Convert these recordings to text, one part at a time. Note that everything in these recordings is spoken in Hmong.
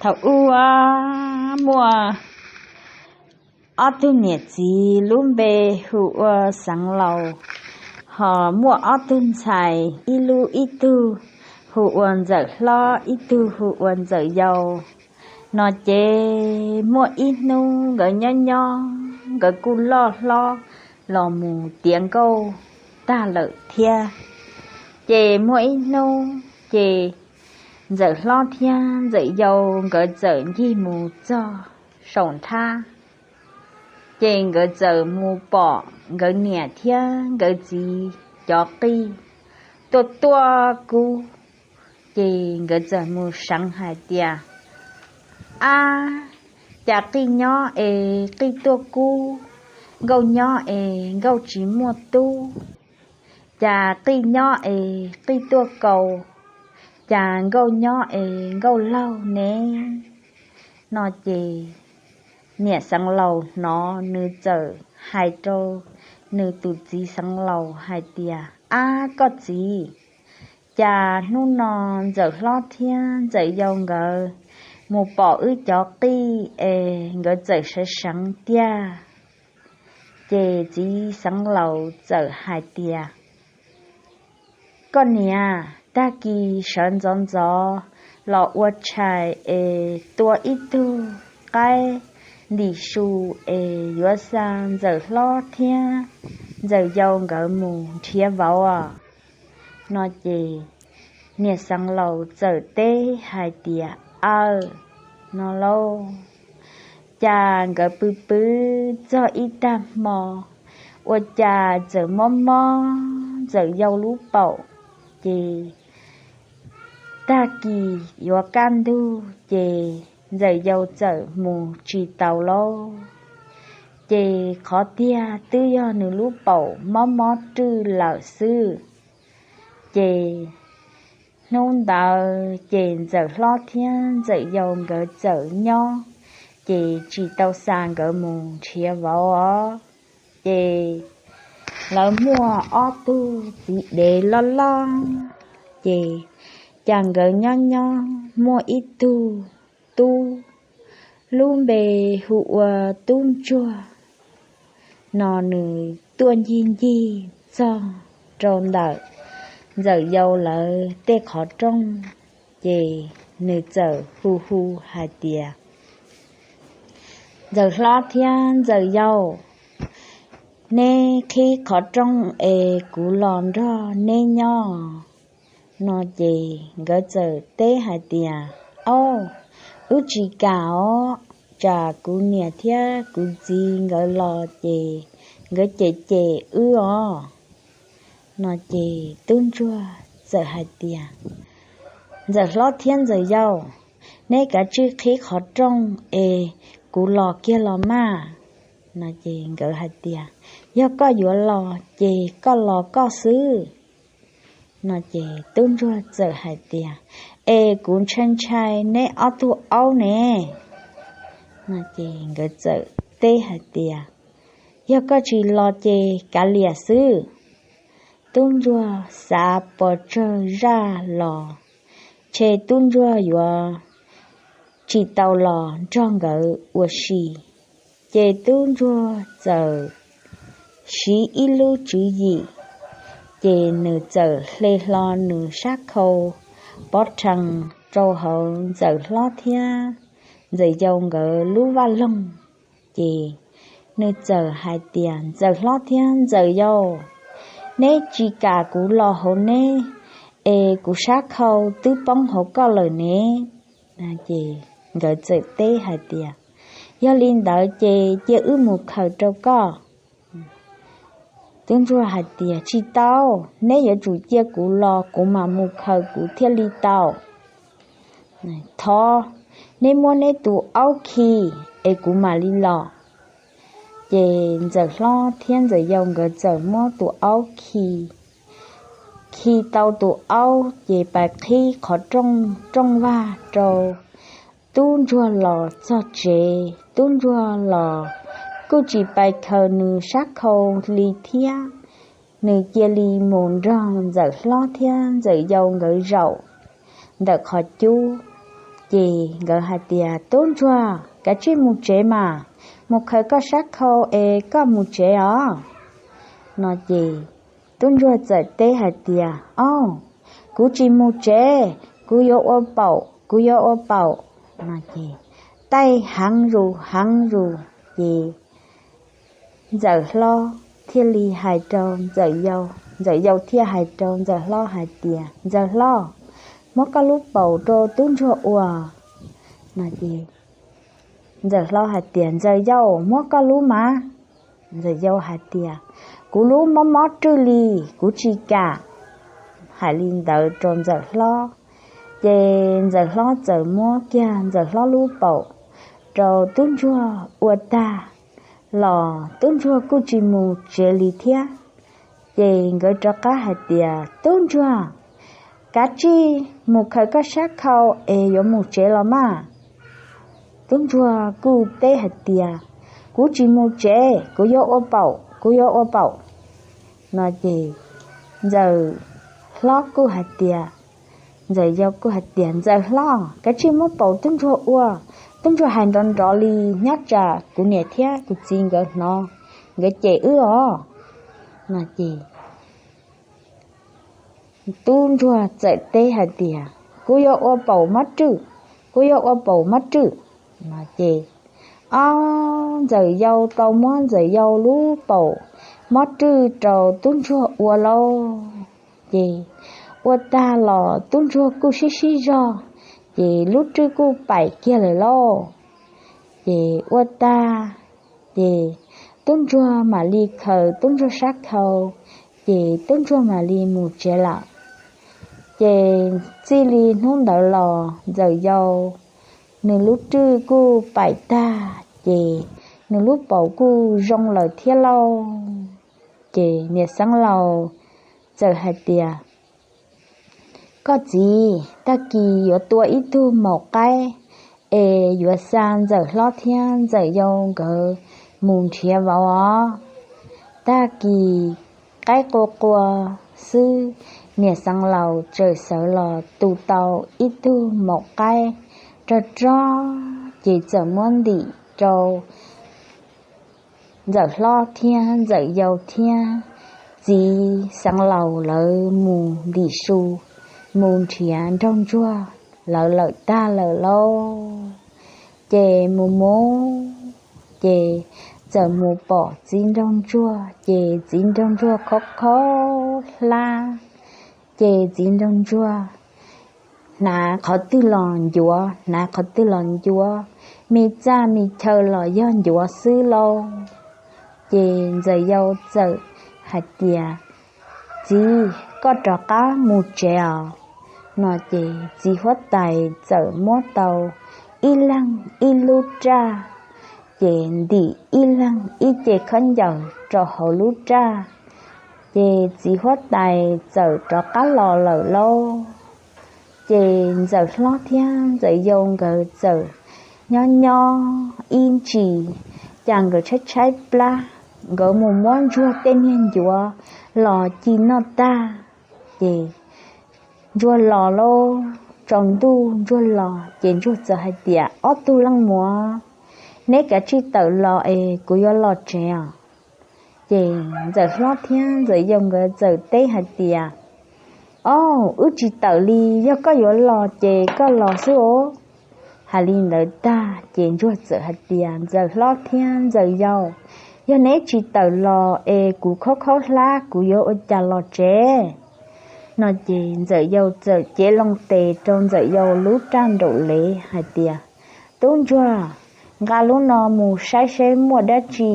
Thaum ub muaj ob tug niam txiv lub npe hu ua Xeev Laus, ho muaj ob tug ntxhais, ib lub ib tug hu ua Ntxawm Hlob, ib tug hu ua Ntxawm Yau. No ces muaj ib hnub nkawd nyob nyob nkawd kuj loj hlob los mus tiav nkauj tag lawm thiab. Ces muaj ib hnub ces Ntxawm Hlob thiab Ntxawm Yau nkawd txawm ncig mus txog saum nthab. Ces nkawd txawm mus pom nkawd niam thiab nkawd txiv cov qij tuaj tuaj kub. Ces nkawd txawm mus seev hais tias, Ab, cas qij nyob es qij tuaj kub, nkauj nyob es nkauj tsis muaj tub, cas qij nyob es qij tuaj kaus, cas nkauj nyob es nkauj laug ne? No ces niam Xeev Laus hnov nws txawm hais rau nws tus txiv Xeev Laus hais tias, Ab, koj txiv, cas hnub no Ntxawm Hlob thiab Ntxawm Yau nkawd mus pom wb cov qij es nkawd txawm sawv seev tiag. Ces txiv Xeev Laus txawm hais tias, Koj niam, tag kis sawv ntxov ntxov los ua tshais es tua ib tug qaib ntim su es yuav xa Ntxawm Hlob thiab Ntxawm Yau nkawd mus nrhiav vauv. No ces niam Xeev Laus txawm teb hais tias, Aw, no lauj. Cas nkawd pw pw txog ib tag hmo, ua cas txawm mob mob Ntxawm Yau lub paum, ces tag kis yuav kaj ntug ces Ntxawm Yau txawm mus tsis tau lauj. Ces qhov tiag twb yog nws lub paum mob mob rwj lawm xwb. Ces hnub ntawd ces Ntxawm Hlob thiab Ntxawm Yau nkawd txawm nyob, ces tsis tau xa nkawd mus nrhiav vauv os. Ces lawv muaj ob tug txiv dev loj loj, ces cas nkawd nyob nyob muaj ib tug tub, lub npe hu ua Tub Ntsuag. No nws tuaj ncig ncig txog rau ntawm Ntxawm Yau lawv tej qhov rooj, ces nws txawm hu hu hais tias, Ntxawm Hlob thiab Ntxawm Yau, neb qhib qhov rooj es kuv los nrog neb nyob. No ces nkawd txawm teb hais tias, Au, wb tsis kam os, tsam kuv niam thiab kuv txiv nkawd los ces nkawd cem cem wb os. No ces Tub Ntsuag txawm hais tias, Ntxawm Hlob thiab Ntxawm Yau, neb kav tsij qhib qhov rooj es kuv los kiag los mas. No ces nkawd hais tias, Yog koj yuav los ces koj los koj xwb. No ces Tub Ntsuag txawm hais tias, Es kuv ntshai ntshai neb ob tug aub ne. No ces nkawd txawm teb hais tias, Yog koj tsis los ces kav liam xwb. Tub Ntsuag xav pos tsawg zaj los ntshe Tub Ntsuag yuav tsis tau los nrog nkawd ua si. Ces Tub Ntsuag txawm siv ib lub tswv yim, ces nws txawm hle hlo nws sab khau pov rhees rau hauv Ntxawm Hlob thiab Ntxawm Yau nkawd lub vaj loog. Ces nws txawm hais tias, Ntxawm Hlob thiab Ntxawm Yau, neb tsis kam kuv los hauv neb, es kuv sab khau twb poob hauv koj lawm ne. Ces nkawd txawm teb hais tias, Yog li ntawd ces cia wb mus khaws rau koj. Tub Ntsuag hais tias, Tsis tau, neb yuav tsum cia kuv los kuv mam mus khaws kuv thiaj li tau. Thov neb muab neb tus aub khi es kuv mam li los. Ces Ntxawm Hlob thiab Ntxawm Yau nkawd txawm muab tus aub khi, khi tau tus aub ces pais qhib qhov rooj rooj vag rau Tub Ntsuag los txog tsev. Tub Ntsuag los kuj tsis pais khaws nws sab khau li thiab, nws cia li mus nrog Ntxawm Hlob thiab Ntxawm Yau nkawd zaum ntawm qhov cub. Ces nkawd hais tias, Tub ntsuag, kav tsij mus tsev mas, mus khaws koj sab khau es koj mus tsev os. No ces tub ntsuag txawm teb hais tias, Au, kuv tsis mus tsev, kuv yuav ua paum, kuv yuav ua paum. No ces taij heev zus heev zus ces Ntxawm hlob thiaj li hais rau Ntxawm yau, Ntxawm yau thiaj hais rau Ntxawm hlob hais tias, Ntxawm hlob, muab koj lub paum rau tub ntsuag ua. No ces Ntxawm hlob hais tias, Ntxawm yau, muab koj lub mas. Ntxawm yau hais tias, Kuv lub mob mob rwj li, kuv tsis kam. Hais li ntawd rau Ntxawm hlob, ces Ntxawm hlob txawm muab kiag Ntxawm hlob lub paum rau tub ntsuag ua tag los tub ntsuag kuj tsis mus tsev li thiab. Ces nkawd rov qab hais tias, Tub ntsuag, kav tsij mus khaws koj sab khau es yuav mus tsev los mas. Tub ntsuag kuj teb hais tias, Kuv tsis mus tsev, kuv yuav ua paum, kuv yuav ua paum. No ces Ntxawm hlob kuj hais tias, Ntxawm yau kuj hais tias, Ntxawm hlob, kav tsij muab paum tub ntsuag ua, tub ntsuag hais nrov nrov li, nyob tsam kuv niam thiab kuv txiv nkawd hnov, nkawd cem wb os. No ces tub ntsuag txawm teb hais tias, Kuv yuav ua paum mob rwj, kuv yuav ua paum mob rwj. No ces ob Ntxawm yau tau muab Ntxawm yau lub paum mob rwj rau tub ntsuag ua lauj. Ces ua tag los tub ntsuag kuj sib sib zog, ces lub rwj kuj paim kiag lawm lauj. Ces ua tag, ces tub ntsuag mam li khaws tub ntsuag sab khau, ces tub ntsuag mam li mus tsev lawm. Ces txij li hnub ntawd los Ntxawm yau nws lub rwj kuj paim tag, ces nws lub paum kuj zoo lawm thiab lauj. Ces niam xeev laus txawm hais tias, Koj txiv, tag kis yuav tua ib tug maum qaib es yuav xa Ntxawm hlob thiab Ntxawm yau nkawd mus nrhiav vauv os. Tag kis qaib qua qua xwb, niam xeev laus txawm sawv los tu tau ib tug maum qaib rog rog, ces txawm muab ntim rau Ntxawm hlob thiab Ntxawm yau thiab txiv xeev laus lawv mus ntim su, mus nrhiav nraug ntsuag lawv lawm tag lawm lauj. Ces mus mus, ces txawm mus pom txiv nraug ntsuag, ces txiv nraug ntsuag khaub khaub hlab, ces txiv nraug ntsuag hnav qhov twg los ncuav, hnav qhov twg los ncuav, me txaj me chaw los yog ncuav xwb lauj. Ces Ntxawm yau txawm hais tias, Txiv, koj rov qab mus tsev os. No ces txiv huab tais txawm muab tau ib leeg ib lub raj, ces ntim ib leeg ib ce khaub ncaws rau hauv lub raj, ces txiv huab tais txawm rov qab los lawm lauj. Ces Ntxawm hlob thiab Ntxawm yau nkawd txawm nyob nyob ib ntsis, cas nkawd tshaib tshaib plab, nkawd mus muab ntsuag tej niag ncuav los ci noj tag. Ces ntsuag los lauj, tsaus ntuj ntsuag los, ces ntsuag txawm hais tias, Ob tug leej muam, neb kav tsij tawm los es kuv yuav los tsev os. Ces Ntxawm hlob thiab Ntxawm yau nkawd txawm teb hais tias, Au, wb tsis tawm li, yog koj yuav los ces koj los xwb os. Hais li ntawd tag ces ntsuag txawm hais tias, Ntxawm hlob thiab Ntxawm yau, yog neb tsis tawm los es kuv khaub khaub hlab kuv yuav ua cas los tsev? No ces Ntxawm yau txawm cev loo tes rau Ntxawm yau lub raj nraum lev hais tias, Tub ntsuag, nqa lub no mus saib seb muaj dab tsi.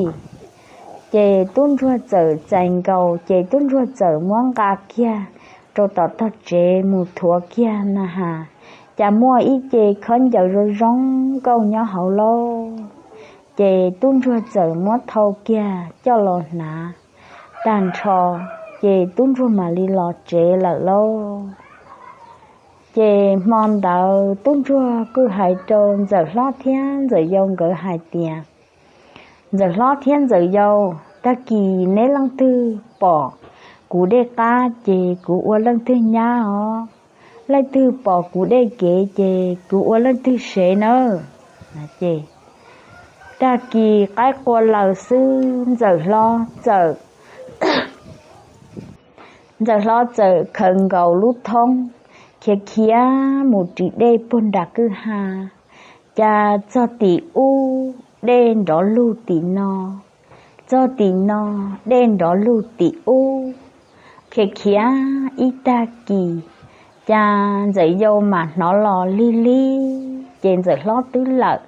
Ces tub ntsuag txawm txais nkaus, ces tub ntsuag txawm muab nqa kiag rau tom tog tsev mus thuav kiag na has, cas muaj ib ce khaub ncaws zoo zoo nkauj nyob hauv lauj. Ces tub ntsuag txawm muab thau kiag coj los hnav tag nrho, ces tub ntsuag mam li los tsev lawm lauj. Ces hmo ntawd tub ntsuag kuj hais rau Ntxawm hlob thiab Ntxawm yau nkawd hais tias, Ntxawm hlob thiab Ntxawm yau, tag kis neb leej twg pom kuv dej qab ces kuv ua leej twg nyab os. leej twg pom kuv dej kev ces kuv ua leej twg sev nawb. Ces tag kis qaib qua lawm xwb, Ntxawm Hlob txawm Ntxawm Hlob txawm khaws nkaus lub thoob, khiav khiav mus ris dej puag nram kwj ha. Cas txog tim ub, dej nrov lug tim no, txog tim no, dej nrov lug tim ub. Khiav khiav ib tag kis, cas Ntxawm Yau mam hnov los lig lig, ces Ntxawm Hlob twb lawm.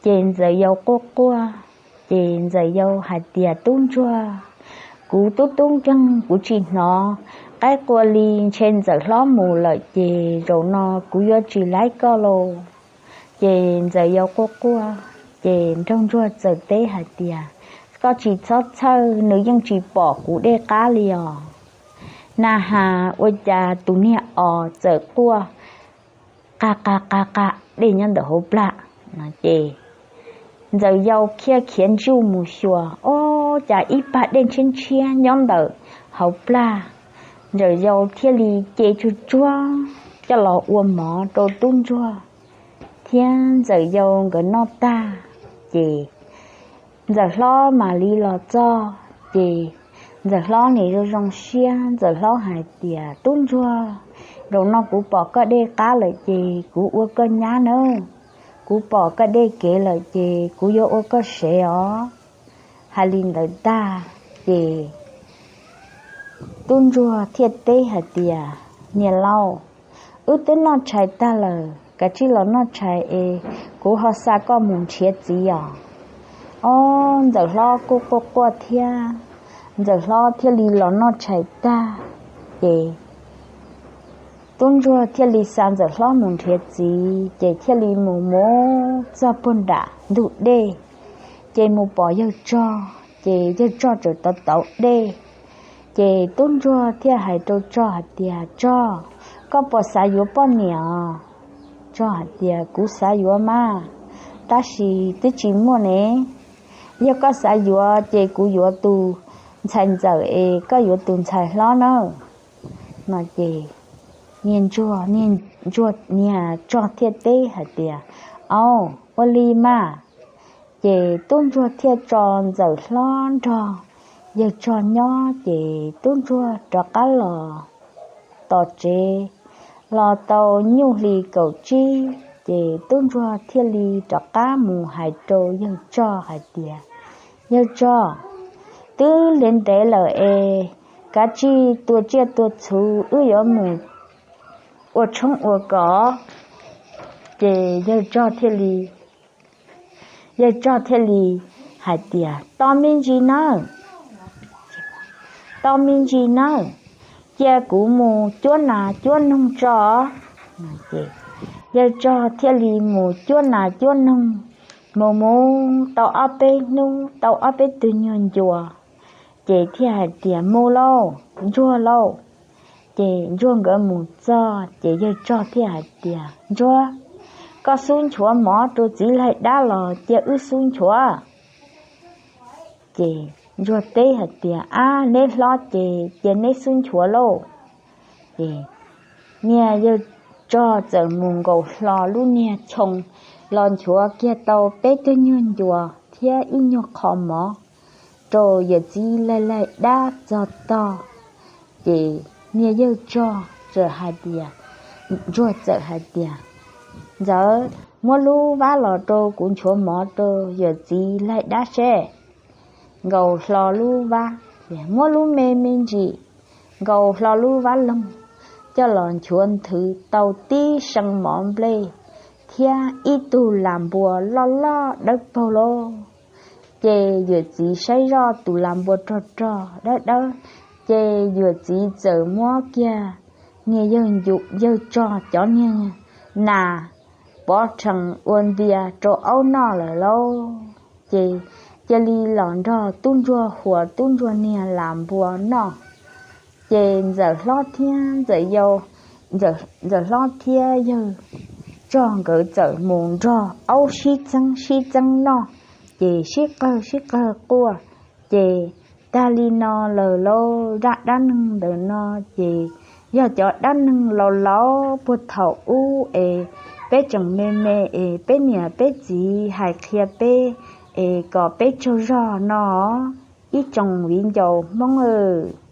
Ces Ntxawm Yau quaj quaj, ces Ntxawm Yau hais tias, Tub ntsuag, kuv tub tub nkeeg kuv tsis hnov qaib qua li, ntshe Ntxawm Hlob mus lawm ces zaum no kuv yuav tsis laib koj lauj. Ces Ntxawm Yau quaj quaj, ces Nraug Ntsuag txawm teb hais tias, Koj tsis txhob txhawj, nws yeej tsis pom kuv dej qab li os. Na has ua cas tus niag os txawm quaj qa qa qa qa, dej nyob ntawm hauv plag no ces Ntxawm Yau khiav khiav ntsuj mus xyuas, ob, cas ib pag dej ntshiab ntshiab nyob ntawm hauv plag. Ntxawm Yau thiaj li ce tsuag tsuag coj los ua mov rau tub ntsuag thiab Ntxawm Yau nkawd noj tag, ces Ntxawm Hlob mam li los txog. Ces Ntxawm Hlob nim zoo zoo siab, Ntxawm Hlob hais tias, Tub ntsuag, zaum no kuv pom koj dej qab lawm ces kuv ua koj nyab nawb, kuv pom koj dej kev lawm ces kuv yuav ua koj sev os. Hais li ntawd tag, ces tub ntsuag thiaj teb hais tias, Niam laus, wb twb noj tshais tag lawm, kav tsij los noj tshais es kuv ho xa koj mus nrhiav txiv os. Ob, Ntxawm Hlob kuj quaj quaj thiab, Ntxawm Hlob thiaj li los noj tshais tag, ces tub ntsuag thiaj li xa Ntxawm Hlob mus nrhiav txiv, ces thiaj li mus mus txog puag nram ntug dej, ces mus pom yawg tsog, ces yawg tsog tseem tauv tauv dej. Ces tub ntsuag thiaj hais rau tsog hais tias, Tsog, koj puas xav yuav poj niam? Tsog hais tias, Kuv xav yuav mas, tab sis twb tsis muaj ne. Yog koj xav yuav ces kuv yuav tus ntxhais ntxawm es koj yuav tus ntxhais hlob nawb. No ces niag ntsuag, niag ntsuag, niag tsog thiaj teb hais tias, Au, ua li mas. Ces tub ntsuag thiaj tso Ntxawm Hlob nrog yawg tsog nyob, ces tub ntsuag rov qab los tom tsev, los tau nyuj hli kaum tsib, ces tub ntsuag thiaj li rov qab mus hais rau yawg tsog hais tias, Yawg tsog, twb li ntev lawm es kav tsij tua tsiaj tua txhu, wb yuav mus ua tshoob ua kos. Ces yawg tsog thiaj li, yawg tsog thiaj li hais tias, Tos me ntsis nawb, tos me ntsis nawb, cia kuv mus cuab nas cuab noog tso. Yawg tsog thiaj li mus cuab nas cuab noog, mus mus tau ob peb hnub, tau ob peb tug nyuag ncua, ces thiaj hais tias, Mus lauj, ntsuag lauj. Ces ntsuag nkawd mus txog, ces yawg tsog thiaj hais tias, Ntsuag, koj xub nchuav mov rau txiv laig dab los cia wb xub nchuav? Ces ntsuag teb hais tias, Ab, neb hlob ces cia neb xub nchuav lauj. Ces niag yawg tsog txawm mus nkaus hlo lub niag choo los nchuav kiag tau peb tug nyuag ncua thiab ib nyuag qho mov rau yawm txiv laig laig dab txog tog. Ces niag yawg tsog txawm hais tias, ntsuag txawm hais tias, Ntxawm, muab lub vab los rau kuv nchuav mov rau yawm txiv laig dab seb. Nkaus hlo lub vab, muab lub me me ntsis, nkaus hlo lub vab loog, coj los nchuav nthwv tau tib see mov nplej thiab ib tug las npua loj loj dawb paug lauj. Ces yawm txiv saib zoj tus las npua rog rog dawb dawb, ces yawm txiv txawm muab kiag niag yawg, yawg tsog cov niag nas pov rhees ua ntias rau aub noj lawm lauj. Ces cia li los nrog tub ntsuag huas tub ntsuag niag las npua noj. Ces ntxawm hlob thiab ntxawm yau, ntxawm hlob thiab yawg tsog nkawd txawm mus nrog aub sib txeeb sib txeeb noj, ces sib qawg sib qawg quaj. Ces tag li no lawm lauj, zaj dab neeg ntawm no ces yog cov dab neeg laus laus puag thaum ub es peb tseem me me es peb niam peb txiv hais qhia peb es kom peb tsaug zog no, ib tsoom viv ncaus Hmoob aw.